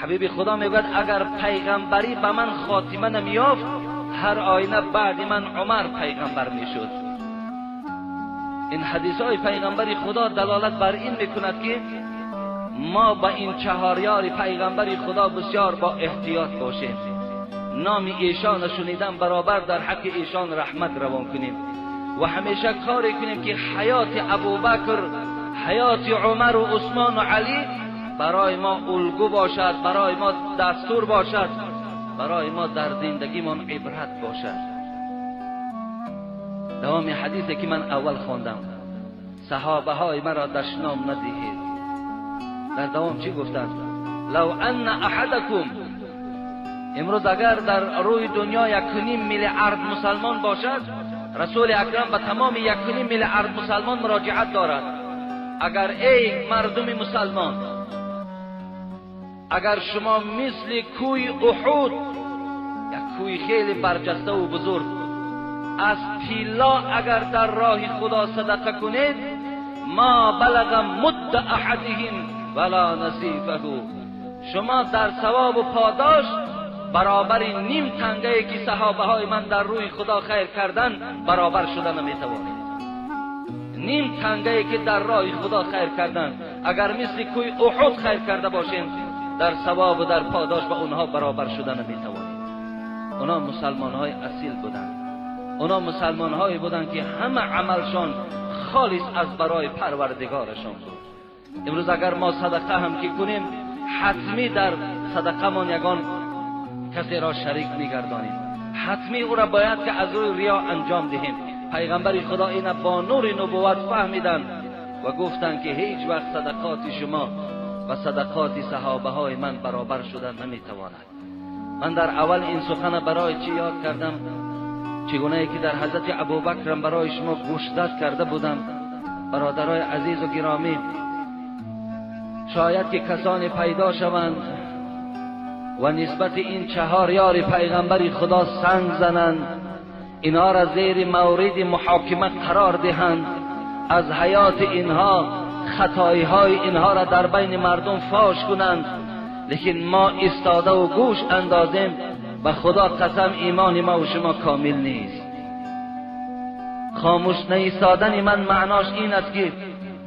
حبیب خدا میگوید اگر پیغمبری به من خاتمه نمیافت، هر آینه بعد من عمر پیغمبر میشد. این حدیث های پیغمبری خدا دلالت بر این میکند که ما با این چهار یار پیغمبری خدا بسیار با احتیاط باشیم. نام ایشان شنیدن برابر در حق ایشان رحمت روان کنیم و همیشه کاری کنیم که حیات ابوبکر، حیات عمر و عثمان و علی برای ما الگو باشد، برای ما دستور باشد، برای ما در زندگیمان عبرت باشد. دوام حدیثی که من اول خواندم، صحابه های مرا دشنام ندهید. در دوام چی گفتند؟ لو ان احدکم، امروز اگر در روی دنیا 1.5 میلیارد مسلمان باشد، رسول اکرم به تمام 1.5 میلیارد مسلمان مراجعت دارد. اگر ای مردم مسلمان، اگر شما مثل کوی احد، یک کوی خیلی برجسته و بزرگ، از طلا اگر در راه خدا صدقه کنید، ما بلغ مد احدهم ولا نصیفه، شما در ثواب و پاداش برابر نیم تنگه که صحابه های من در روی خدا خیر کردن برابر شده نمیتوانید. نیم تنگه که در راه خدا خیر کردن، اگر مثل کوی احد خیر کرده باشیم، در ثواب و در پاداش با اونها برابر شده نمیتوانید. اونا مسلمان های اصیل بودند، اونا مسلمان هایی بودند که همه عملشان خالص از برای پروردگارشان بود. امروز اگر ما صدقه هم که کنیم، حتمی در صدقه مان یگان کسی را شریک میگردانیم، حتمی او را باید که از روی ریا انجام دهیم. پیغمبر خدا اینا با نور نبوت فهمیدند و گفتند که هیچ وقت صدقات شما و صدقات صحابه های من برابر شدن نمیتواند. من در اول این سخن برای چی یاد کردم؟ چگونه که در حضرت ابوبکر برای شما گوشزد کرده بودم. برادرای عزیز و گرامی، شاید که کسانی پیدا شوند و نسبت این چهار یار پیغمبر خدا سنگ زنند، اینها را زیر مورد محاکمه قرار دهند، از حیات اینها، خطایی های اینها را در بین مردم فاش کنند، لیکن ما ایستاده و گوش اندازیم. به خدا قسم ایمان ما و شما کامل نیست. خاموش نایستادن من معناش این است که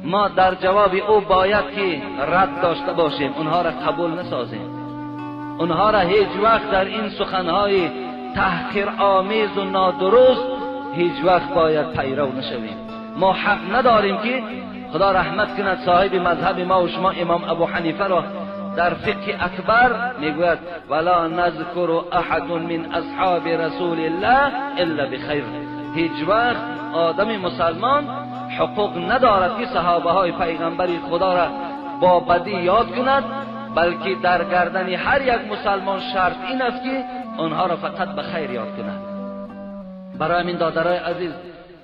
ما در جواب او باید که رد داشته باشیم، اونها را قبول نسازیم، اونها را هیچ وقت در این سخنهای تحقیر آمیز و نادرست هیچ وقت باید پیرو نشویم. ما حق نداریم که خدا رحمت کند صاحب مذهب ما و شما امام ابو حنیفه را در فقه اکبر میگوید ولا نذکر احد من اصحاب رسول الله الا بخیر. هیچ وقت آدم مسلمان حقوق ندارد که صحابه های پیغمبر خدا را با بدی یاد کند، بلکه در گردن هر یک مسلمان شرط این است که آنها را فقط به خیر یاد کند. برای همین دادرای عزیز،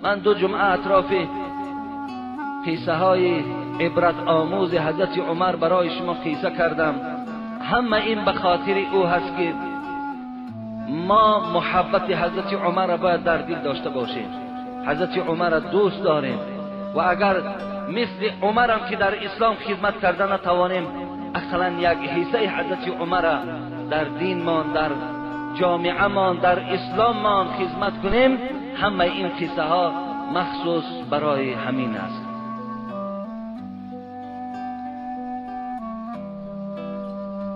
من 2 جمعه اطراف قصه های عبرت آموز حضرت عمر برای شما قصه کردم. همه این به خاطر او هست که ما محبت حضرت عمر را باید در دل داشته باشیم. حضرت عمر را دوست داریم و اگر مثل عمر هم که در اسلام خدمت کرده نتوانیم، اقلا یک حصه حضرت عمر را در دینمان، در جامعه مان، در اسلام مان خدمت کنیم. همه این قصه ها مخصوص برای همین است.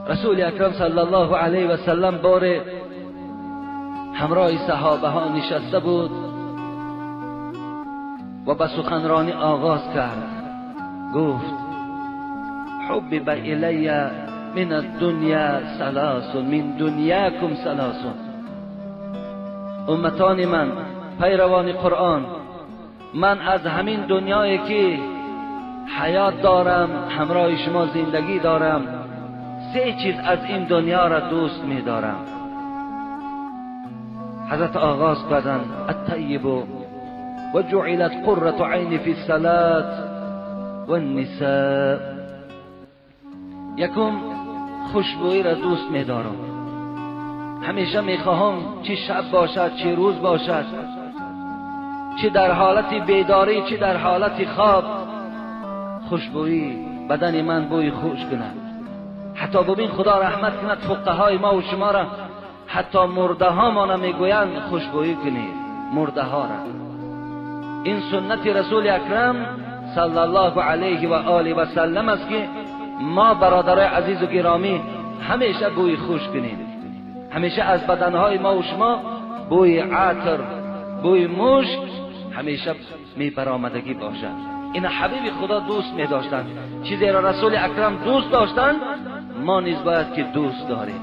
رسول اکرم صلی الله علیه و سلم بار همراه صحابه ها نشسته بود و به سخنرانی آغاز کرد. گفت حبب الی من الدنیا ثلاث، من دنیاکم ثلاث. امتان من، پیروان قرآن، من از همین دنیایی که حیات دارم، همراه شما زندگی دارم، 3 چیز از این دنیا را دوست می دارم. حضرت آغاز کردند الطیب و جعلت قرة عین فی الصلاة والنساء. یکم خوشبویی را دوست می دارم، همیشه می خواهم چه شب باشد چه روز باشد، چه در حالت بیداری چه در حالت خواب، خوشبویی بدن من بوی خوش کند. حتی ببین خدا رحمت کند فقهای ما و شما را، حتی مرده ها ما میگویند خوشبویی کنید مرده ها را. این سنت رسول اکرم صلی الله علیه و آله و سلم است که ما برادرای عزیز و گرامی همیشه بوی خوش کنیم، همیشه از بدنهای ما و شما بوی عطر، بوی مشک همیشه می برآمدگی باشد. این حبیب خدا دوست می داشتند، چیزی را رسول اکرم دوست داشتند ما نیز باید که دوست داریم.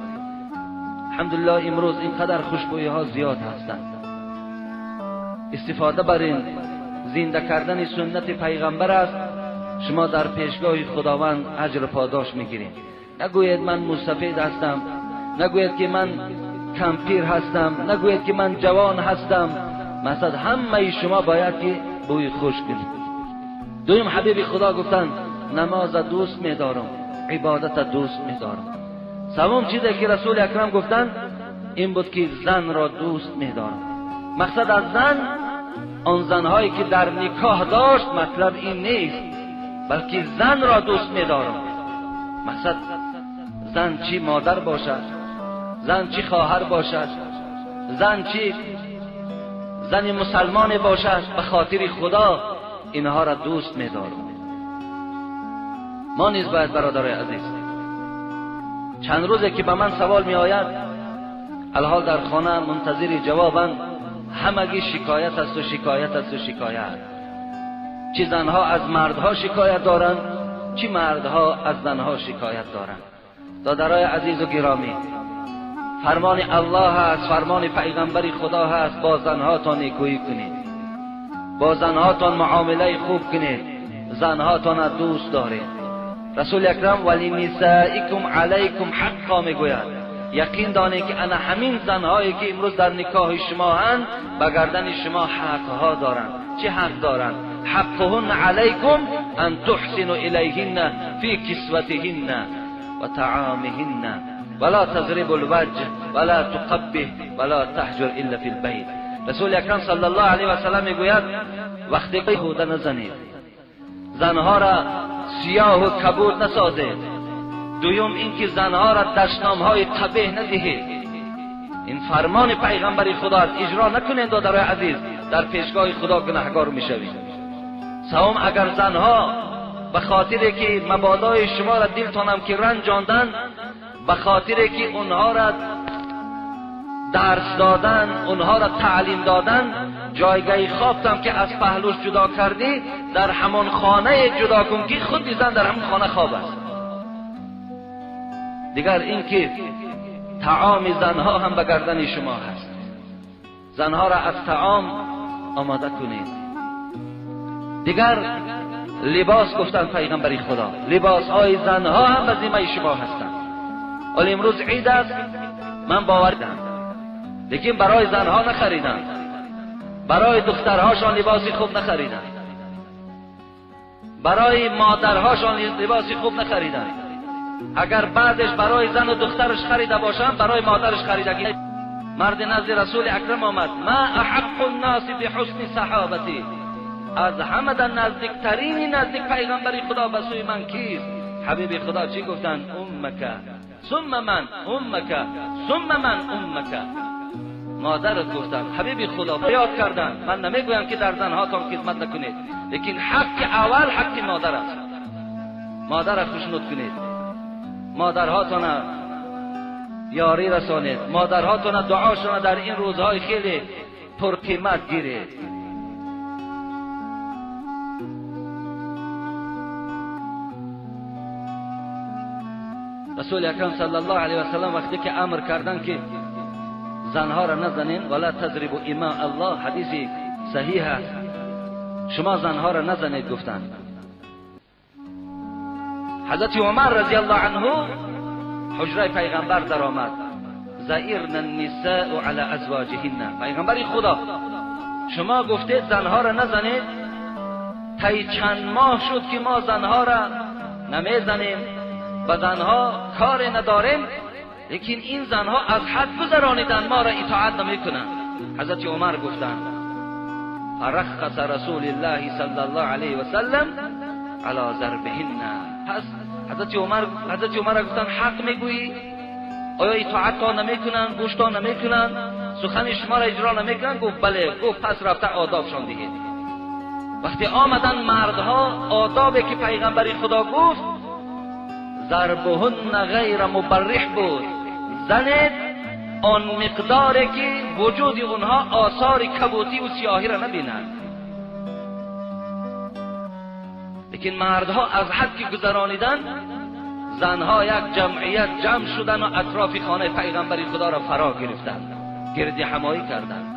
الحمدلله امروز اینقدر خوشبویی ها زیاد هستند. استفاده بر این زنده کردن سنت پیغمبر است. شما در پیشگاه خداوند اجر پاداش میگیرید. نگویید من مستفید هستم، نگویید که من کمپیر هستم، نگویید که من جوان هستم. مثلا همه شما باید که بوی خوش کنید. دویم حبیب خدا گفتند نماز دوست میدارم، عبادت دوست میدارم. سوم چیزی که رسول اکرم گفتند این بود که زن را دوست میدارم. مقصد از زن آن زنهایی که در نکاح داشت مطلب این نیست، بلکه زن را دوست میدارم. مقصد زن چی مادر باشد، زن چی خواهر باشد، زن چی زن مسلمان باشد، به خاطر خدا اینها را دوست میدارم. ما نیز باید برادرای عزیز، چند روزه که به من سوال می آید، الحال در خانه منتظر جوابند، همگی شکایت است و شکایت است و شکایت. چی زنها از مردها شکایت دارند، چی مردها از زنها شکایت دارند. دادرای عزیز و گرامی، فرمان الله است، فرمان پیغمبر خدا هست، با زنهاتان نیکویی کنید، با زنهاتان معامله خوب کنید، زنهاتان دوست دارید. رسول اکرم ولی نسائکم علیکم حقا میگوید. یقین دانید که انا همین زنهایی که امروز در نکاح شما هستند به گردن شما حقها دارند. چه حق دارند؟ حقهن علیکم ان تحسنوا الیهن فی کسوتهن و طعامهن ولا تضربوا الوجه ولا تقبح ولا تهجر الا فی البیت. رسول اکرم صلی الله علیه و سلم میگوید وقتی که هوده نزنید، زنها را سیاه و کبود نسازید. دویم اینکه زنها را دشنامهای قبیح ندهید. این فرمان پیغمبر خدا است، اجرا نکنید دادرای عزیز، در پیشگاه خدا گناهکار میشوید. سوم، اگر زنها به خاطر که مبادای شما را دلتانم که رنجاندن، به خاطر که اونها را درس دادن، اونها را تعلیم دادن، جایگاه خوابتم که از پهلوش جدا کردی در همان خانه جدا کن که خود زن در همان خانه خواب است. دیگر اینکه طعام زنها هم به گردن شما هست، زنها را از طعام آماده کنید. دیگر لباس، گفتن پیغمبر خدا لباس های زنها هم به ذمه شما هستند. ولی امروز عید است، من باور دارم، لیکن برای زنها نخریدن، برای دخترهاشان لباسی خوب نخریدن، برای مادرهاشان لباسی خوب نخریدن. اگر بعدش برای زن و دخترش خریده باشن، برای مادرش خریدگی. مرد نزد رسول اکرم آمد، ما احق الناس بحسن صحابتی، از همه در نزدیکترین نزدیک پیغمبر خدا به سوی من کیست؟ حبیب خدا چی گفتن؟ امک ثم من امک ثم من امک. مادرت گفتن. حبیب خدا یاد کردن. من نمیگویم که در زنهاتان خدمت نکنید، لیکن حق اول حق مادر است. مادر را خوشنود کنید، مادرهاتان یاری رسانید، مادرهاتان دعاشان در این روزهای خیلی پرقیمت گیرید. رسول اکرم صلی الله علیه و سلم وقتی که امر کردن که زنها را نزنین، ولا تضربوا اماء الله، حدیث صحیح است، شما زنها را نزنید گفتن. حضرت عمر رضی الله عنه حجره پیغمبر در آمد، زئرن النساء علی ازواجهن. پیغمبر خدا شما گفتید زنها را نزنید، طی چند ماه شد که ما زنها را نمیزنیم، با زنها کار نداریم، لیکن این زنها از حد گذرانیدن، ما را اطاعت نمیکنند. حضرت عمر گفتند فرخص رسول الله صلی الله علیه و سلم علی ضربهن. پس حضرت عمر گفتن حق میگویی؟ آیا اطاعت تا نمیکنن، گوش تا نمیکنن، سخن شما را اجرا نمیکنن؟ گفت بله. گفت پس رفته آدابشان دهید. وقتی آمدن مردها آدابی که پیغمبر خدا گفت ضربهن غیر مبرح بود، زنید آن مقداری که وجود اونها آثار کبوتی و سیاهی را نبینند. لیکن مردها از حد که گذرانیدن، زنها یک جمعیت جمع شدن و اطراف خانه پیغمبر خدا را فرا گرفتند، گرد همایی کردند.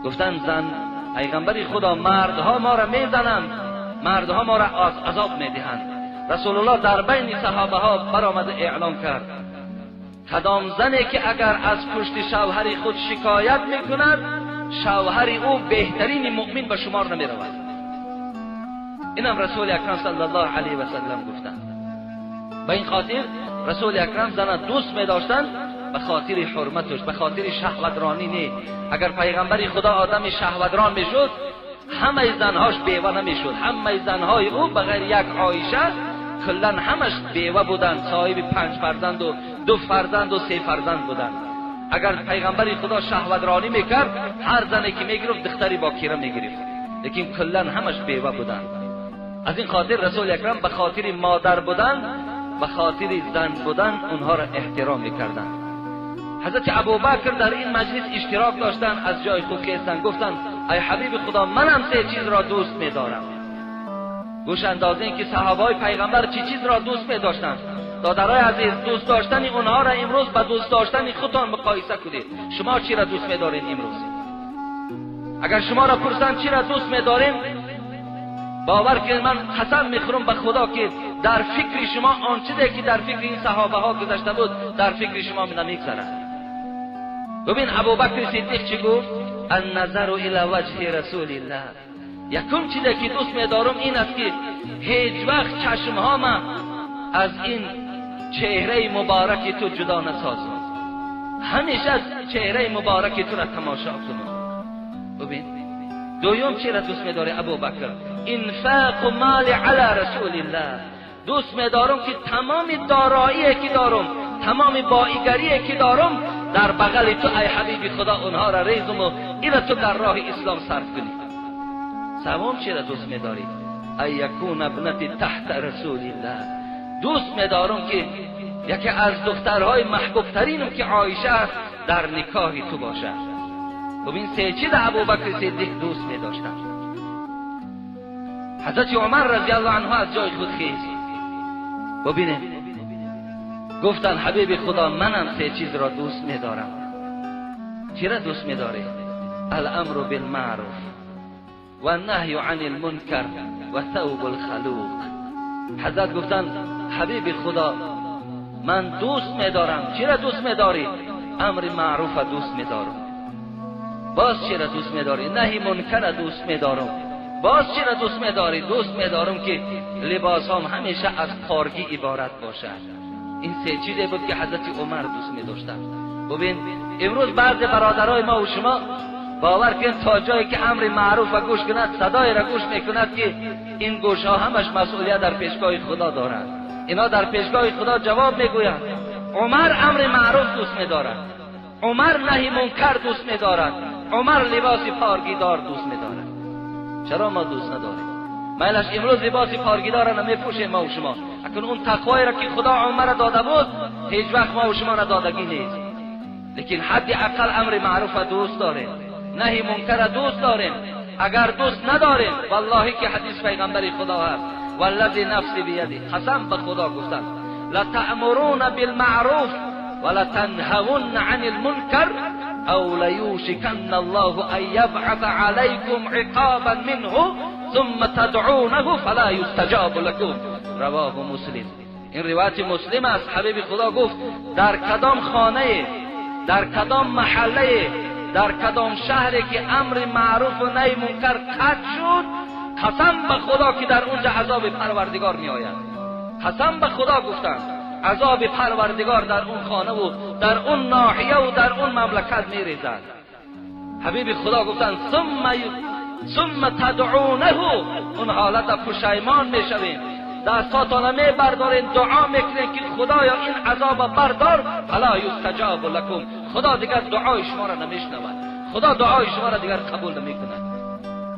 گفتند زن پیغمبر خدا مردها ما را میزنند، مردها ما را عذاب میدهند. رسول الله در بین صحابه ها برآمد اعلام کرد کدام زنی که اگر از پشت شوهر خود شکایت میکند شوهر او بهترین مؤمن به شمار نمیرود. اینم رسول اکرم صلی الله علیه و سلم گفتند. به این خاطر رسول اکرم زن دوست میداشتند به خاطر حرمتش، به خاطر شهوترانی نه. اگر پیغمبر خدا آدم شهوتران میشد همه زنهاش بیوه نمیشد، همه زنهای او بغیر یک عایشه کلا همش بیوه بودند، صاحب 5 فرزند و 2 فرزند و 3 فرزند بودند. اگر پیغمبر خدا شهوترانی میکرد هر زنی که میگرفت دختری باکیره میگرفت، لیکن کلا همش بیوه بودند. از این خاطر رسول اکرم به خاطر مادر بودن، به خاطر زن بودن اونها را احترام میکردند. حضرت ابوبکر در این مجلس اشتراک داشتند، از جای خود خیستند گفتند ای حبیب خدا منم 3 چیز را دوست میدارم. گوش اندازین که صحابای پیغمبر چی چیز را دوست میداشتند. دادرای عزیز، دوست داشتن اونها را امروز به دوست داشتن خودتان مقایسه کنید. شما چی را دوست میدارین امروز؟ اگر شما را پرسند چی را دوست میدارین، باور کنید من قسم میخورم به خدا که در فکر شما آن چیزی که در فکر این صحابه ها گذشته بود در فکر شما نمیگذرد. ببین ابوبکر صدیق چی گفت؟ النظر الی وجه رسول الله. یکم چیزی که دوست میدارم این است که هیچ وقت چشمهام از این چهره مبارک تو جدا نسازم، همیشه از چهره مبارک تو را تماشا کنم. ببین دوم چی را دوست میداره ابوبکر؟ انفاق مال علی رسول الله. دوست میدارم که تمام دارایی که دارم، تمام بایگری که دارم در بغل تو ای حبیب خدا اونها را ریزم و اینا تو در راه اسلام صرف کنی. سوم چی را دوست میداری؟ ای یکون ابنتی تحت رسول الله. دوست میدارم که یکی از دخترهای محبوب ترینم که عایشه است در نکاح تو باشد. ببین 3 چیز ابوبکر صدیق دوست میداشتن. حضرت عمر رضی الله عنه از جای خود خیست. ببینه گفتن حبیب خدا منم 3 چیز را دوست میدارم. چی را دوست میداری؟ الامر بالمعروف و نهی عن المنکر و ثوب الخلوق. حضرت گفتن حبیب خدا من دوست میدارم. چی را دوست میداری؟ امر معروف را دوست میدارم. باز چی را دوست میداری؟ نهی منکر را دوست میدارم. باز چی را دوست میداری؟ دوست میدارم که لباسام همیشه از پارگی عبارت باشد. این 3 چیزی بود که حضرت عمر دوست میداشتند. ببین امروز بعض برادرای ما و شما باور کن تا جایی که امر معروف را گوش کند، صدای را گوش میکند که این گوش ها همش مسئولیت در پیشگاه خدا دارند. اینا در پیشگاه خدا جواب میگویند. عمر امر معروف دوست میدارد، عمر نهی منکر دوست میدارد، عمر لباس پارگیدار دوست میدارد. چرا ما دوست نداریم؟ مایلش امروز لباس پارگیدار را نمیپوشیم ما و شما. اکنون اون تقوایی را که خدا عمر را داده بود هیچ وقت ما و شما ندادگی نیست. لیکن حد اقل امر معروف را دوست داریم، نهی منکر را دوست داریم. اگر دوست نداریم والله که حدیث پیغمبر خدا هست، والذی نفسی بیدی، قسم به خدا گفتن لتأمرون بالمعروف ولتنهون عن المنکر او لیوشکن الله ان یبعث علیکم عقابا منه ثم تدعونه فلا یستجاب لکم. رواه مسلم. این روایت مسلم است. حبیب خدا گفت در کدام خانه، در کدام محله، در کدام شهری که امر معروف و نهی منکر قطع شد، قسم به خدا که در اونجا عذاب پروردگار می آید. قسم به خدا گفتند عذاب پروردگار در اون خانه و در اون ناحیه و در اون مملکت می ریزد. حبیب خدا گفتند ثم تدعونه، اون حالت پشیمان می شویم. دستاتان می بردارین دعا میکنین که خدایا این عذاب بردار، فلا یستجاب لکم، خدا دیگر دعای شما را نمیشنود، خدا دعای شما را دیگر قبول نمیکند.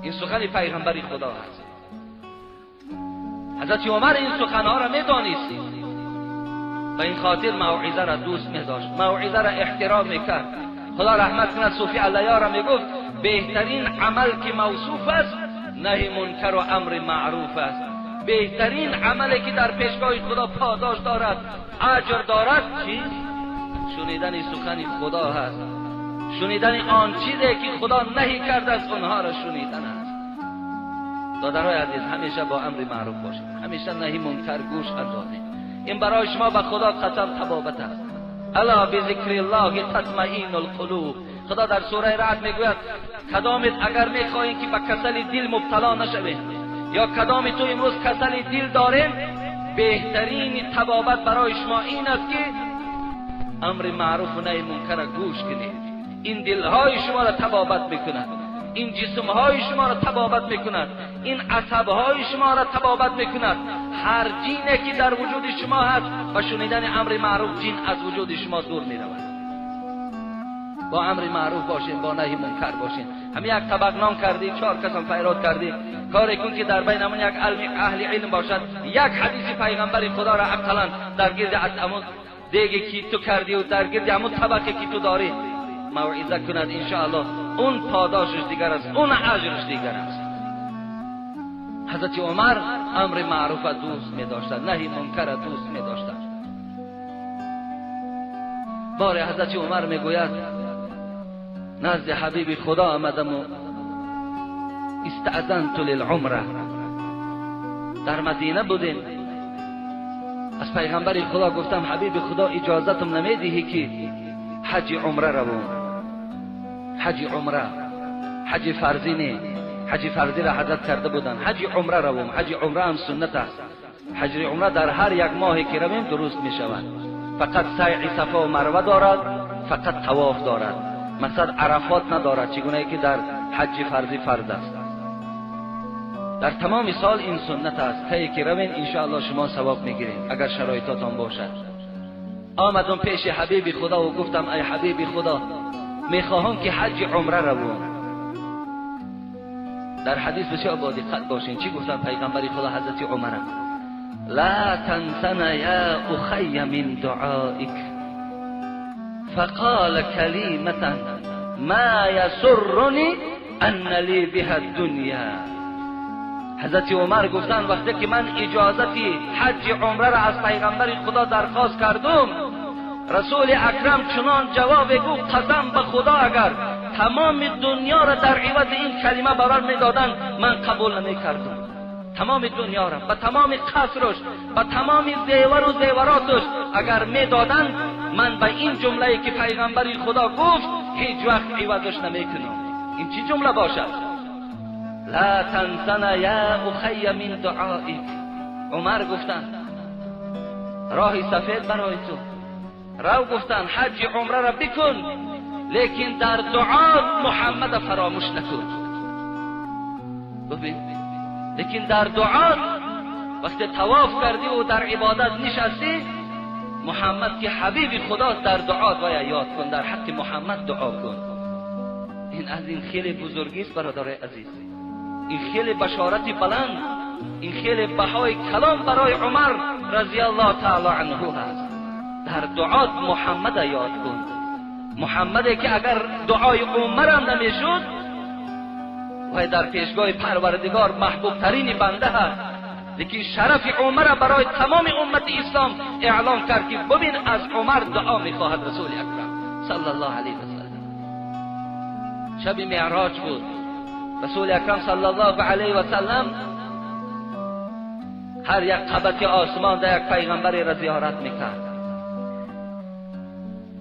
این سخن پیغمبری خدا هست. حضرت عمر این سخنها را میدانست، به این خاطر موعظه را دوست میداشت، موعظه را احترام میکرد. خدا رحمت کند صوفی علیه را میگفت بهترین عمل که موصوف است نهی منکر و امر معروف است. بهترین عملی که در پیشگاه خدا پاداش دارد، اجر دارد، چیست؟ شنیدن سخن خدا هست، شنیدن آن چیزی که خدا نهی کرده است اونها را شنیدن است. دادرهای عزیز، همیشه با امر معروف باشید، همیشه نهی منکر گوش اندازید. این برای شما به خدا قسم طبابت است. الا بذکر الله تطمئن القلوب. خدا در سوره رعد میگوید کدامت اگر میخواهید که به کسل دل مبتلا نشوید یا کدام تو امروز کسل دل دارین، بهترین طبابت برای شما این است که امر معروف و نهی منکر گوش کنید. این دلهای شما را طبابت میکند، این جسمهای شما را طبابت میکند، این عصبهای شما را طبابت میکند. هر جینی که در وجود شما هست و شنیدن امر معروف جین از وجود شما دور میرود. با امر معروف باشین، با نهی منکر باشین. همین یک طبق نان کردی، 4 کسم فیراد کردی، کاری کن که در بین همون یک اهل علم باشد، یک حدیث پیغمبر خدا را اقلا در گرد همون دیگه که تو کردی و در گرد همون طبقه که تو داری موعظه کند، انشاءالله اون پاداشش دیگر است، اون اجرش دیگر است. حضرت عمر امر معروف دوست می داشتند، نهی منکر دوست می داشتند. بار حضرت عمر می گوید نزد حبیب خدا آمدم و استأذنت للعمره، در مدینه بودیم، از پیغمبر خدا گفتم حبیب خدا اجازتم نمیدهی که حج عمره روم؟ حج عمره، حج فرضی نه، حج فرضی را حضرت کرده بودن، حج عمره روم. حج عمره هم سنت است. حج عمره در هر یک ماه که رویم درست می شود. فقط سعی صفا و مروه دارد، فقط طواف دارد، مثلا عرفات ندارد چگونه که در حج فرضی فرض است. در تمام سال این سنت است. تا که روین انشاءالله شما ثواب میگیرین اگر شرایطاتان باشد. آمدم پیش حبیب خدا و گفتم ای حبیب خدا، میخواهم که حج عمره روم. در حدیث بسیار با دقت باشین چی گفتن پیغمبر خدا حضرت عمر: لا تنسنا یا اخی من دعائک فقال کلمة ما یسرنی ان لی بها الدنیا. حضرت عمر گفتن وقتی که من اجازتی حج عمره را از پیغمبر خدا درخواست کردم، رسول اکرم چنان جواب گفت قسم به خدا اگر تمام دنیا را در عوض این کلمه برام میدادن من قبول نمیکردم. تمام دنیا را، به تمام قصرش، به تمام زیور و زیوراتش اگر میدادن، من به این جمله که پیغمبر خدا گفت هیچ وقت عوضش نمیکنم. این چی جمله باشد؟ لا تنسنا یا اخی من دعائک. عمر گفتن راه سفید برای تو رو، گفتن حج عمره را بکن، لیکن در دعا محمد فراموش نکن. ببین، لیکن در دعا وقتی طواف کردی و در عبادت نشستی، محمد که حبیب خداست در دعا باید یاد کن، در حق محمد دعا کن. این از این خیلی بزرگی است برادر عزیز، این خیلی بشارت بلند، این خیلی بهای کلام برای عمر رضی الله تعالی عنه هست. در دعات محمد یاد کن، محمدی که اگر دعای عمر هم نمیشد و در پیشگاه پروردگار محبوب ترین بنده هست، لیکن شرف عمر برای تمام امت اسلام اعلام کرد که ببین از عمر دعا میخواهد رسول اکرم صلی الله علیه وسلم. شب معراج بود، رسول اکرم صلی الله علیه وسلم هر یک قبط آسمان در یک پیغمبری را زیارت میکرد.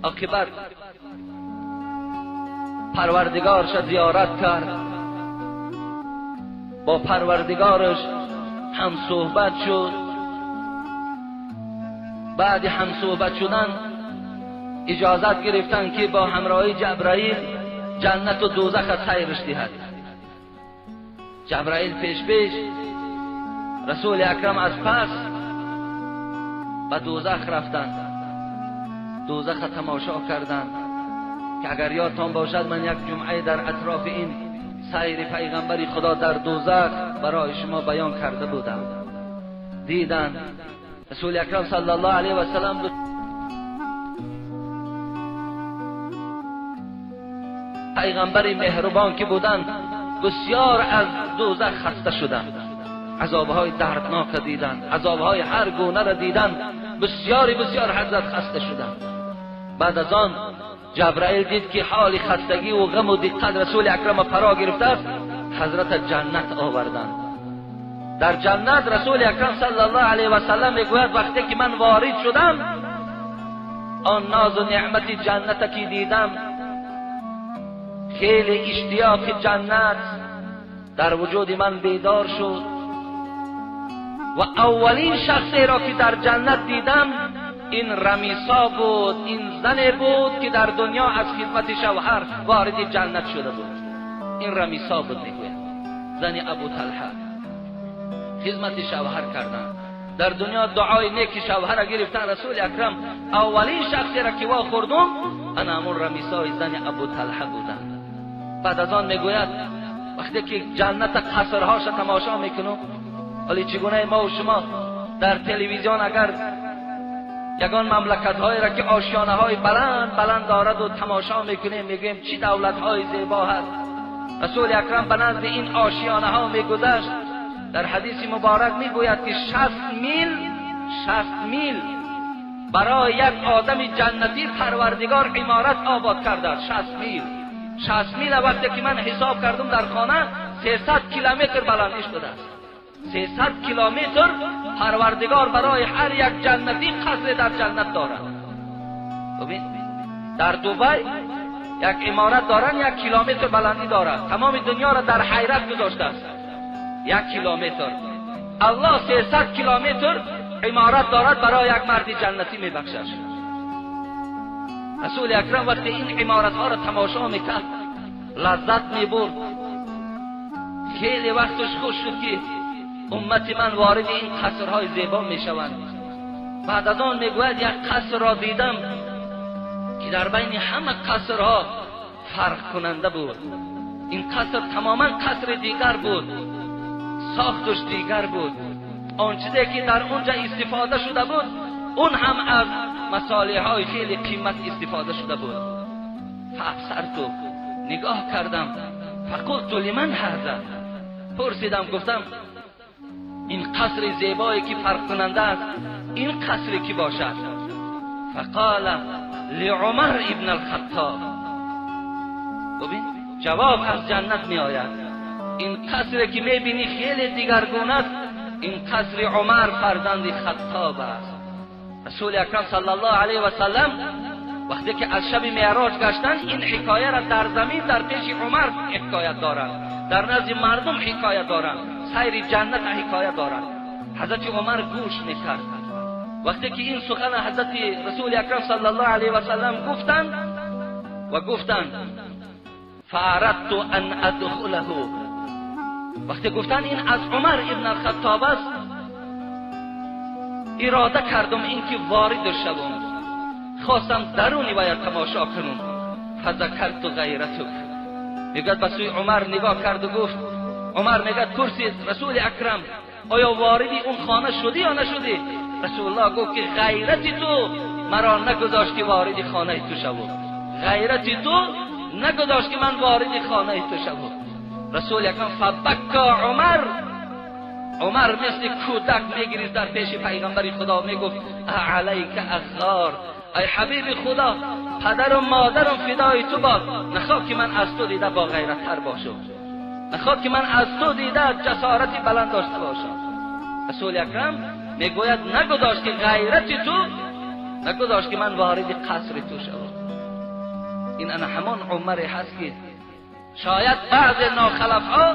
عاقبت پروردگارش زیارت کرد، با پروردگارش هم صحبت شد. بعد هم صحبت شدن اجازت گرفتن که با همراهی جبرائیل جنت و دوزخ سیرش دهد. جبرائیل پیش پیش رسول اکرم از پس به دوزخ رفتند، دوزخ تماشا کردند که اگر یادتان باشد من یک جمعه در اطراف این سیر پیغمبر خدا در دوزخ برای شما بیان کرده بودم. دیدند رسول اکرم صلی الله علیه و سلم پیغمبر مهربان که بودند بسیار از دوزخ خسته شدند، عذابهای دردناک دیدند، عذابهای هر گونه را دیدند، بسیاری بسیار حضرت خسته شدند. بعد از آن جبرائیل دید که حال خستگی و غم و دقت رسول اکرم فرا گرفته است، حضرت جنت آوردند. در جنت رسول اکرم صلی الله علیه و سلم میگوید وقتی که من وارد شدم آن ناز و نعمت جنت که دیدم، خیلی اشتیاق جنت در وجود من بیدار شد و اولین شخصی را که در جنت دیدم این رمیسا بود، این زن بود که در دنیا از خدمت شوهر وارد جنت شده بود. این رمیسا بود، میگوید زن ابو طلحه، خدمت شوهر کردن در دنیا، دعای نیک شوهر را گرفتن. رسول اکرم اولین شخصی را که وا خوردم انا همون رمیسای زن ابو طلحه بودم. بعد از آن میگوید وقتی که جنت قصرهاش تماشا میکنم، ولی چگونه ما و شما در تلویزیون اگر یگان مملکت هایی را که آشیانه های بلند بلند دارد و تماشا میکنیم، میگوییم چی دولت های زیبا هست. رسول اکرم به نزد این آشیانه ها میگذشت. در حدیث مبارک میگوید که 60 میل برای یک آدم جنتی پروردگار عمارت آباد کرده است. 60 میل وقتی که من حساب کردم در خانه 300 کیلومتر بلندیش بوده است. 300 کیلومتر پروردگار برای هر یک جنتی قصر در جنت دارد. ببین در دبی یک عمارت دارن 1 کیلومتر بلندی دارد، تمام دنیا را در حیرت گذاشته است. 1 کیلومتر الله 300 کیلومتر عمارت دارد برای یک مرد جنتی میبخشد. رسول اکرم وقتی این عمارت ها را تماشا میکرد لذت میبرد. خیلی وقتش خوش شد که امت من وارد این قصرهای زیبا میشوند. بعد از آن میگوید یک قصر را دیدم که در بین همه قصرها فرق کننده بود. این قصر تماما قصر دیگر بود، ساختش دیگر بود، آن چیزی که در اونجا استفاده شده بود اون هم از مصالح های خیلی قیمت استفاده شده بود. فابصرت، نگاه کردم، فقلت لمن هذا، پرسیدم گفتم این قصر زیبایی که فرق کننده است این قصر کی باشد؟ فقال لعمر ابن الخطاب. ببین جواب از جنت می آید. این قصر که می بینی خیلی دیگرگونه است، این قصر عمر فرزند خطاب است. رسول اکرم صلی الله علیه و سلم وقتی که از شب معراج گشتند این حکایه را در زمین در پیش عمر حکایت دارند، در نزد مردم حکایت دارند، سیر جنت حکایت دارند. حضرت عمر گوش میکرد. وقتی که این سخن حضرت رسول اکرم صلی الله علیه و سلم گفتند و گفتند فاردت ان ادخله، وقتی گفتند این از عمر ابن الخطاب است، اراده کردم اینکه وارد شوم، خواستم درونی باید تماشا کنم. فذکرت غیرتک، میگوید به سوی عمر نگاه کرد و گفت، عمر میگه پرسید رسول اکرم آیا واردی اون خانه شدی یا نشدی؟ رسول الله گفت که غیرت تو مرا نگذاشت که وارد خانه تو شوم، غیرت تو نگذاشت که من وارد خانه تو شوم. رسول اکرم فبکا عمر، عمر مثل کودک میگریست در پیش پیغمبر خدا، میگفت علیک اغار، ای حبیب خدا پدر و مادرم فدای تو باد، نخواه که من از تو دیده با غیرت تر باشم، نخواه که من از تو دیده جسارتی بلند داشته باشم. رسول اکرم میگوید نگذاشت که غیرت تو نگذاشت که من وارد قصر تو شوم. این انا همان عمر هست که شاید بعض ناخلف ها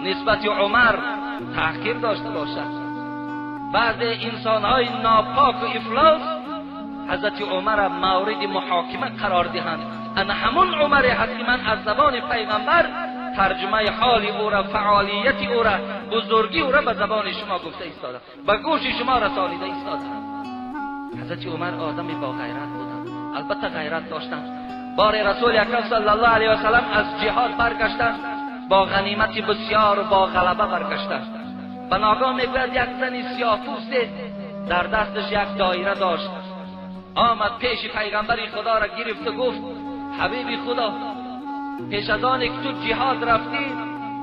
نسبت عمر تحقیر داشته باشد، بعض انسان های ناپاک و افلاس حضرت عمر مورد محاکمه قرار دهند. انا همون عمر هست که من از زبان پیغمبر ترجمه حال او را، فعالیت او را، بزرگی او را به زبان شما گفته ایستاده، به گوش شما رسانیده ایستاده. حضرت عمر آدم با غیرت بودند، البته غیرت داشتند. بار رسول اکرم صلی الله علیه و سلم از جهاد برگشتند، با غنیمت بسیار و با غلبه برگشتند. به ناگاه میگوید یک زن سیاه‌پوست در دستش یک دایره داشت، آمد پیش پیغمبر خدا را گرفت و گفت حبیب خدا، پیش از آن که تو جهاد رفتی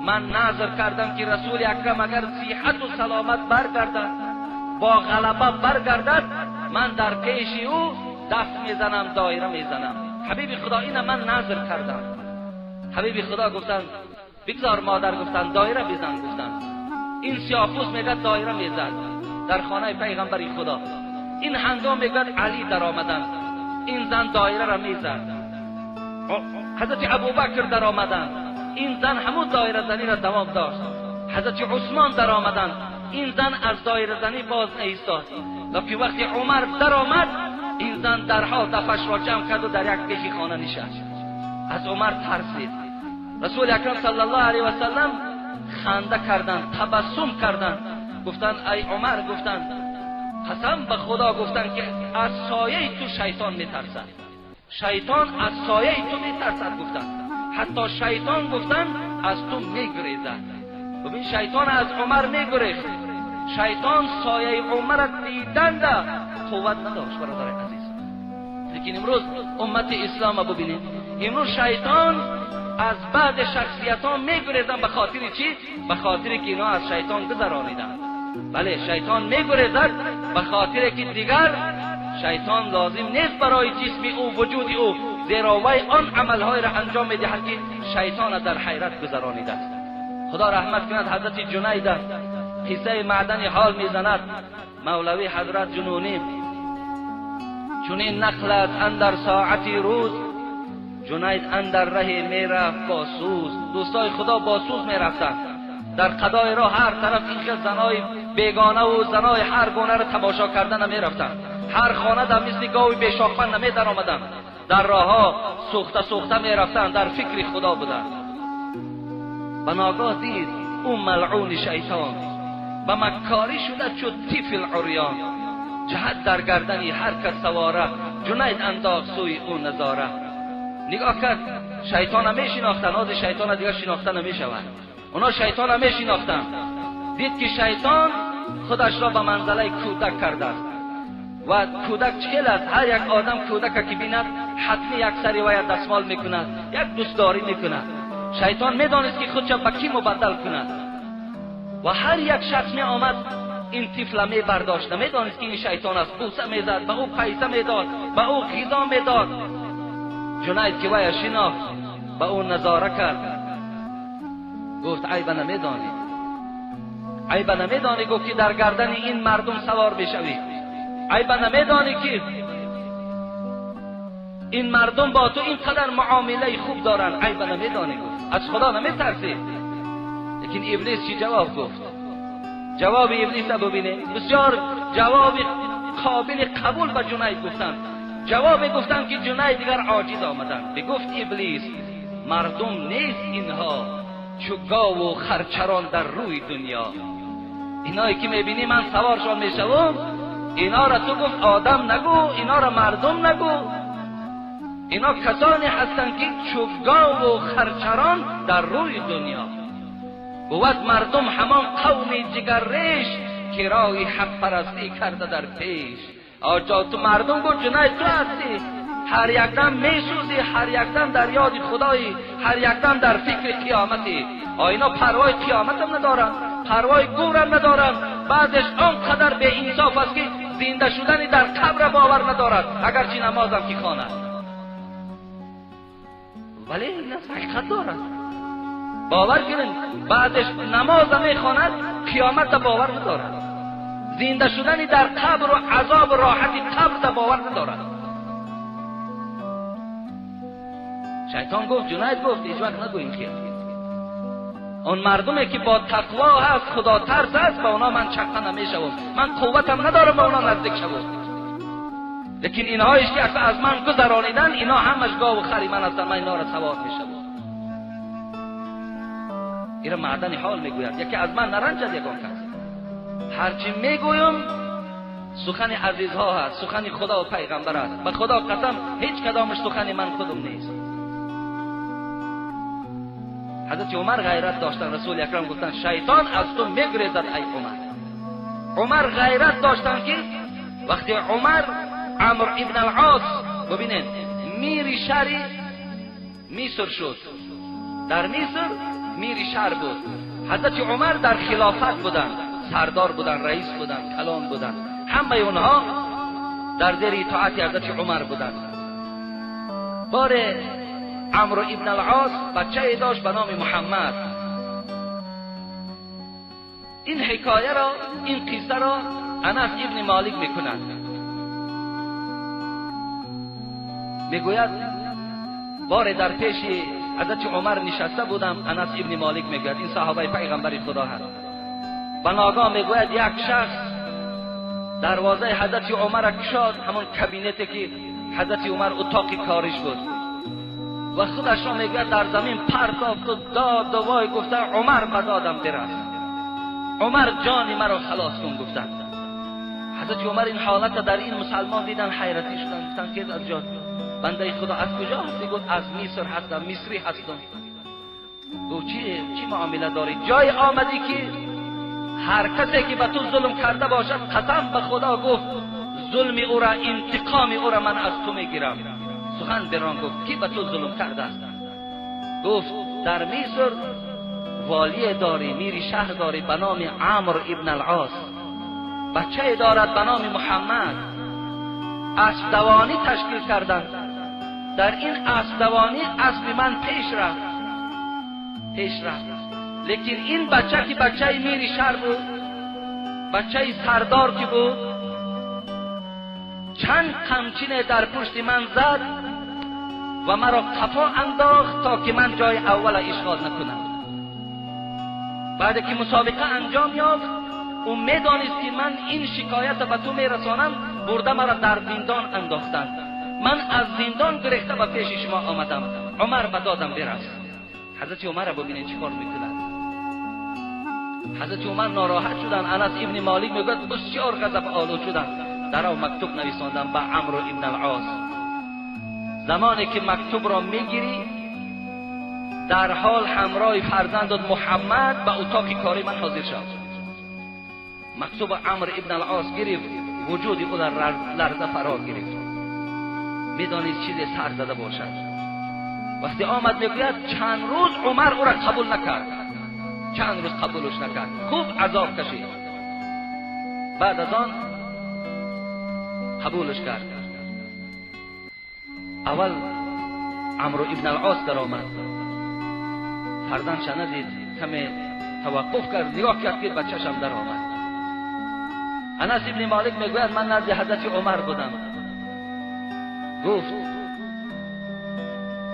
من نذر کردم که رسول اکرم اگر صحت و سلامت برگردد، با غلبه برگردد، من در پیش او دست میزنم، دایره میزنم. حبیب خدا اینه من نذر کردم. حبیب خدا گفتند بگذار مادر، گفتند دایره بزن. گفتند این سیاه‌پوست میگه دایره میزد در خانه پیغمبر خدا. این هنگام میگه علی در آمدند، این زن دایره را میزد. حضرت ابوبکر در آمدند، این زن همون دایره زنی را دوام داشت. حضرت عثمان در آمدند، این زن از دایره زنی باز ایستاد. لکن وقتی عمر در آمد، این زن درها دفش را جمع کرد و در یک پیشی خانه نشست. از عمر ترسید. رسول اکرم صلی الله علیه و سلم خنده کردند، تبسم کردند، گفتند ای عمر، گفتند قسم به خدا، گفتند که از سایه تو شیطان میترسد، شیطان از سایه تو میترسد. گفتند حتی شیطان، گفتند از تو میگریزد. ببین شیطان از عمر میگریخت، شیطان سایه عمر دیدند قوت نداشت. برادر عزیز، لیکن امروز امت اسلام ببینید، امروز شیطان از بعد شخصیتان میگریزند. به خاطر چی؟ به خاطر که اینا از شیطان گذرانیدند. بله شیطان میگریزد به خاطر که دیگر شیطان لازم نیست برای جسم او، وجود او، زیرا وی آن عملهای را انجام میدهد که شیطان در حیرت گذرانیده است. خدا رحمت کند حضرت جنید قصه معدن حال میزند. مولوی حضرت جنونی چنین نقل است اندر ساعتی روز، جنید اندر ره میرفت با سوز. دوستای خدا با سوز میرفتند در قضای راه، هر طرف این زنای بیگانه و زنای هر گونه را تماشا کردن نمیرفتند. هر خانه در مثل گاوی بیشاخبند نمی در آمدند. در راهها سوخته سوخته میرفتند، در فکر خدا بودند. به ناگاه دید او ملعون شیطان، به مکاری شده چو طفل عریان. جهت در گردنی هر کس سواره، جنید انداخت سوی او نظاره. نگاه کرد شیطان میشناختن، آز شیطان دیگر شناخته نمیشود. اونا شیطان میشناختن. دید که شیطان خودش را به منزله کودک کرده است. و کودک چهل است، هر یک آدم کودک که بیند حتمی یک سری و یک دستمال میکند، یک دوستداری میکند. شیطان میدانست که خودش به کی مبدل کند. و هر یک شخص می آمد این طفل می برداشت، نمیدانست که این شیطان است. بوسه میزد، به او پیسه میداد، به او غذا میداد. جنید که وی شناخت به او نظاره کرد، گفت عیب نمیدانی، عیب نمیدانی. گفت که در گردن این مردم سوار میشوی، عیب نمیدانی که این مردم با تو اینقدر معامله خوب دارن، عیب نمیدانی. گفت از خدا نمیترسی. لیکن ابلیس چی جواب گفت؟ جواب ابلیس رو ببینه، بسیار جواب قابل قبول به جنید گفتن. جواب گفتن که جنید دیگر عاجز آمدن. بگفت ابلیس مردم نیست اینها، چو گاو و خرچران در روی دنیا. اینایی که میبینی من سوارشان میشوم، اینا را تو گفت آدم نگو، اینا را مردم نگو، اینا کسانی هستند که چو گاو و خرچران در روی دنیا. بود مردم همان قوم جگرریش، که رای حق پرستی کرده در پیش. آجا تو مردم گفت جنید تو هستی، هر یک دم میسوزی، هر یک دم در یاد خدایی، هر یک دم در فکر قیامتی. اینا پروای قیامت هم ندارن، پروای گورم ندارن. بعدش آنقدر به انصاف است که زنده شدن در قبر باور ندارد، اگرچه نمازم که خواند. ولی این حقیقت دارد، باور کنید. بعدش نماز میخواند، قیامت باور ندارد، زنده شدن در قبر و عذاب و راحت قبر باور ندارد. شیطان گفت، جنید گفت هیچ وقت نگو این خیال. اون مردمی که با تقوا هست، خدا ترس هست، با اونا من چقه نمیشوم، من قوتم ندارم با اونا نزدیک شوم. لیکن اینهایش که از من گذرانیدن، اینا همش گاو و خری من هستن، من اینا را سوار میشوم. ایره معدن حال میگوید، یکی از من نرنجد یگان کس. هرچی میگویم سخن عزیزها هست، سخن خدا و پیغمبر است. به خدا قسم هیچ کدامش سخن من خودم نیست. حضرت عمر غیرت داشتن، رسول اکرم گفتن شیطان از تو میگریزد ای عمر. عمر غیرت داشتن که وقتی عمر عمرو ابن العاص ببینید میر شهر مصر شد، در مصر میر شهر بود. حضرت عمر در خلافت بودند، سردار بودند، رئیس بودند، کلان بودند، همه اونها در زیر اطاعت حضرت عمر بودند. بار عمرو ابن العاص بچه داشت به نام محمد. این حکایه را، این قصه را انس ابن مالک میکند. میگوید بار در پیش حضرت عمر نشسته بودم، انس ابن مالک میگوید، این صحابه پیغمبر خدا هست. و ناگاه میگوید یک شخص دروازه حضرت عمر کشاد، همون کابینتی که حضرت عمر اتاق کارش بود، و خودش را میگوید در زمین پرتافت و داد و وای گفته عمر به دادم برس، عمر جان مرا خلاص کن گفتند. حضرت عمر این حالت در این مسلمان دیدن، حیرتی شدن، گفتند که از جان بنده خدا از کجا هستی؟ گفت از مصر هستم، مصری هستم. گفت چی معامله داری؟ جای آمدی که هر کسی که به تو ظلم کرده باشد قسم به خدا گفت ظلم او را، انتقام او را من از تو میگیرم. سخن بران گفت کی به تو ظلم کرده است؟ گفت در مصر والی داری، میری شهر داری به نام عمرو ابن العاص، بچه دارد به نام محمد. اسب دوانی تشکیل کردند، در این اسب دوانی اسب من پیش رفت، پیش رفت، لیکن این بچه که بچه میری شهر بود، بچه سردار که بود، چند قمچین در پشت من زد و مرا قفا انداخت تا که من جای اول اشغال نکنم. بعد که مسابقه انجام یافت، او میدانست که من این شکایت به تو میرسانم، برده مرا در زندان انداختند. من از زندان گریخته به پیش شما آمدم، عمر به دادم برس. حضرت عمر را ببینید چیکار میکند. حضرت عمر ناراحت شدند. انس ابن مالک میگوید بسیار غضب آلود شدند. در او مکتوب نویساندم به عمرو ابن العاص. زمانی که مکتوب را میگیری در حال همراه فرزندت محمد به اتاق کاری من حاضر شد. مکتوب عمرو ابن العاص گرفت، وجود او در لرزه فرا گرفت، میدانید چیزی سر زده باشد. وقتی آمد میگوید چند روز عمر او را قبول نکرد، چند روز قبولش نکرد، خوب عذاب کشید. بعد از آن قبولش کرد. اول عمرو ابن العاص در آمد، فرزندش ندید، کمی توقف کرد، نگاه کرد که بچه‌ش هم در آمد. انس ابن مالک میگوید من نزد حضرت عمر بودم. گفت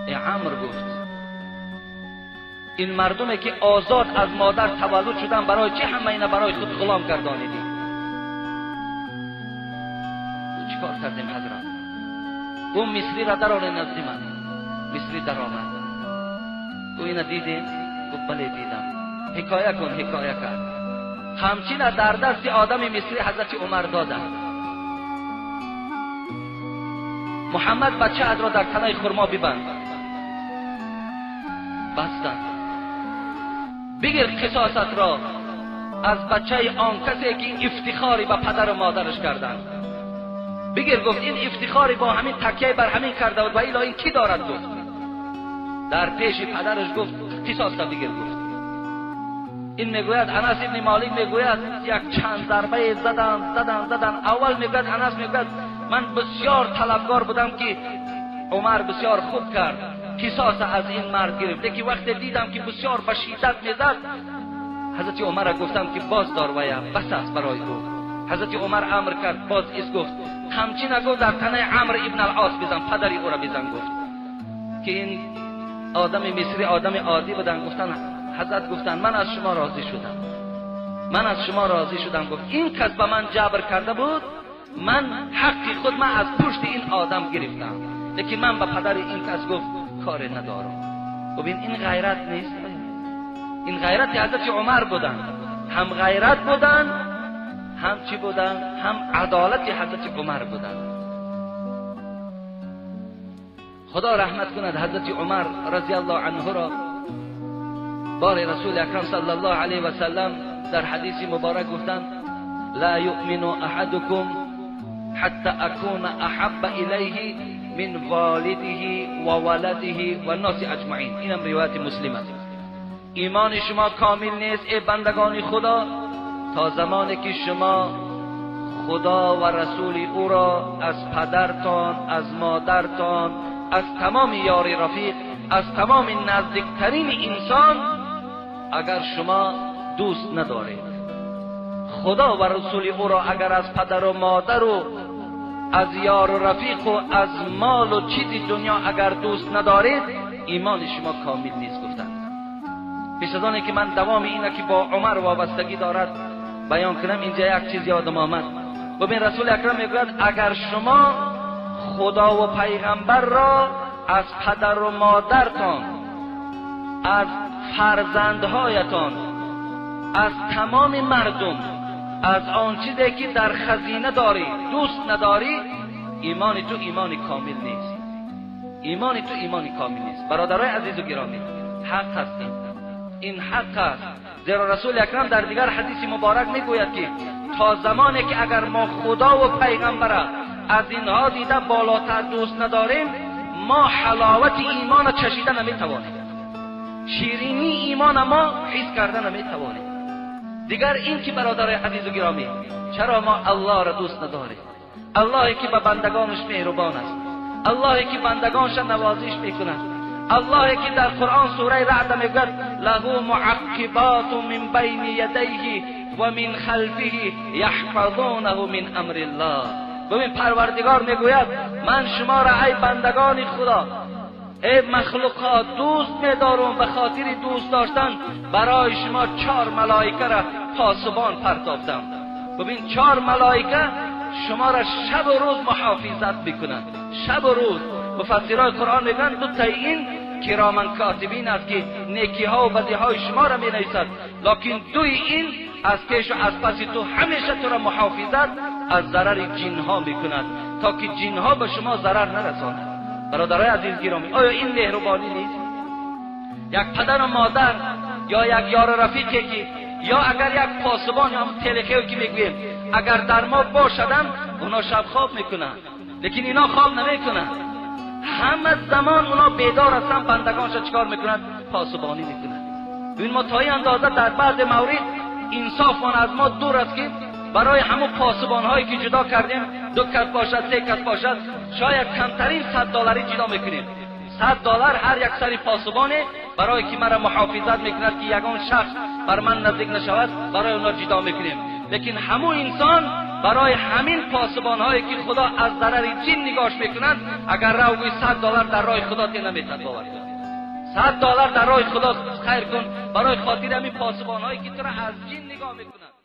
ای عمرو، گفت این مردمی که آزاد از مادر تولد شدن برای چه همه اینا برای خود غلام گردانیدی؟ چیکار کردیم حضرت؟ او مصری را درآورد نزد من. مصری در آمد. گفت اینا دیدیم؟ گفت بله دیدم. حکایه کن. حکایه کرد. همچین در دست آدم مصری حضرت عمر دادند. محمد بچه را در تنه خرما ببند. بستند. بگیر قصاصت را از بچه آن کسی که افتخاری به پدر و مادرش کردند. بگیر. گفت این افتخاری با همین تکیه بر همین کرده بود و ایلا این کی دارد؟ گفت در پیش پدرش گفت قصاص را بگیر. گفت این میگوید انس ابن مالک میگوید یک چند ضربه زدن زدن زدن. اول میگوید انس میگوید من بسیار طلبگار بودم که عمر بسیار خوب کرد، قصاص از این مرد گرفت. لیکن وقتی دیدم که بسیار به شدت میزد، حضرت عمر را گفتم که باز دار ویا بس است برای او. حضرت عمر امر کرد باز ایست. گفت همچین گفت در تنه عمرو ابن العاص بزن، پدری او را بزن. گفت که این آدم مصری آدم عادی بودن. گفتن حضرت گفتن من از شما راضی شدم، من از شما راضی شدم. گفت این کس به من جبر کرده بود، من حق خود من از پشت این آدم گرفتم، لیکن من به پدر این کس گفت کار ندارم. ببین این غیرت نیست. این غیرت حضرت عمر بودند، هم غیرت بودند، هم چی بودند؟ هم عدالت حضرت عمر بودند. خدا رحمت کند حضرت عمر رضی الله عنه را. بار رسول اکرم صلی الله علیه و سلم در حدیث مبارک گفتند لا یؤمن احدکم حتی اکون احب الیه من والده و ولده و الناس اجمعین. اینم روایت مسلم است. ایمان شما کامل نیست ای بندگان خدا تا زمانی که شما خدا و رسول او را از پدرتان، از مادرتان، از تمام یار رفیق، از تمام نزدیکترین انسان اگر شما دوست ندارید. خدا و رسول او را اگر از پدر و مادر و از یار و رفیق و از مال و چیزی دنیا اگر دوست ندارید، ایمان شما کامل نیست گفتند. پیش از آنی که من دوام اینه که با عمر وابستگی دارد بیان کنم، اینجا یک چیز یادم آمد. ببین رسول اکرم میگوید اگر شما خدا و پیغمبر را از پدر و مادرتان، از فرزندهایتان، از تمام مردم، از آن چیزی که در خزینه داری دوست نداری، ایمان تو ایمان کامل نیست. ایمان تو ایمان کامل نیست. برادرای عزیز و گرامی، حق هستیم، این حق است. زیرا رسول اکرم در دیگر حدیث مبارک میگوید که تا زمانی که اگر ما خدا و پیغمبر از اینها دیده بالاتر دوست نداریم، ما حلاوت ایمان چشیده نمیتوانیم، شیرینی ایمان ما حس کرده نمیتوانیم. دیگر این که برادر عزیز و گرامی، چرا ما الله را دوست نداریم؟ اللهی که به بندگانش مهربان است، اللهی که بندگانش نوازش میکند، اللهی که در قرآن سوره رعد میگوید له معقبات من بین یدیه و من خلفه یحفظونه من امر الله. ببین پروردگار میگوید من شما را ای بندگان خدا، ای مخلوقات دوست میدارم، به خاطر دوست داشتن برای شما 4 ملائکه را پاسبان پرتافتم. ببین 4 ملائکه شما را شب و روز محافظت میکنند، شب و روز. مفسرای قرآن میگن دو تا این کرامن کاتبین است که نیکی ها و بدی های شما را می نویسد، لکن دوی این از پیش و از پس تو همیشه تو را محافظت از ضرر جن ها میکند تا که جن ها به شما ضرر نرساند. برادرای عزیز گرامی، آیا این مهربانی نیست؟ یک پدر و مادر یا یک یار رفیقی که یا اگر یک پاسبان یا هم تلخیو که میگوییم اگر در ما باشدن، اونا شب خواب میکنن، لیکن اینا خواب نمیکنن. همه زمان اونا بیدار هستن، بندگانش چیکار میکنن؟ پاسبانی میکنن. ببین ما تا این اندازه در بعض مورد انصاف از ما دور است که برای همون پاسبان هایی که جدا کردیم، 2 کس باشد، 3 کس باشد، شاید کمترین $100 جدا میکنیم. $100 هر یک سری پاسبانه برای که مرا محافظت میکند که یگان شخص بر من نزدیک نشود، برای اونا جدا میکنیم. لیکن همون انسان برای همین پاسبان هایی که خدا از ضرر جن نگاش میکنند، اگر رو گوی $100 در راه خدا تی نمیتد باور کن. $100 در راه خدا خیر کن برای خاطر همین پاسبان هایی که تو را از جن نگاه میکنند.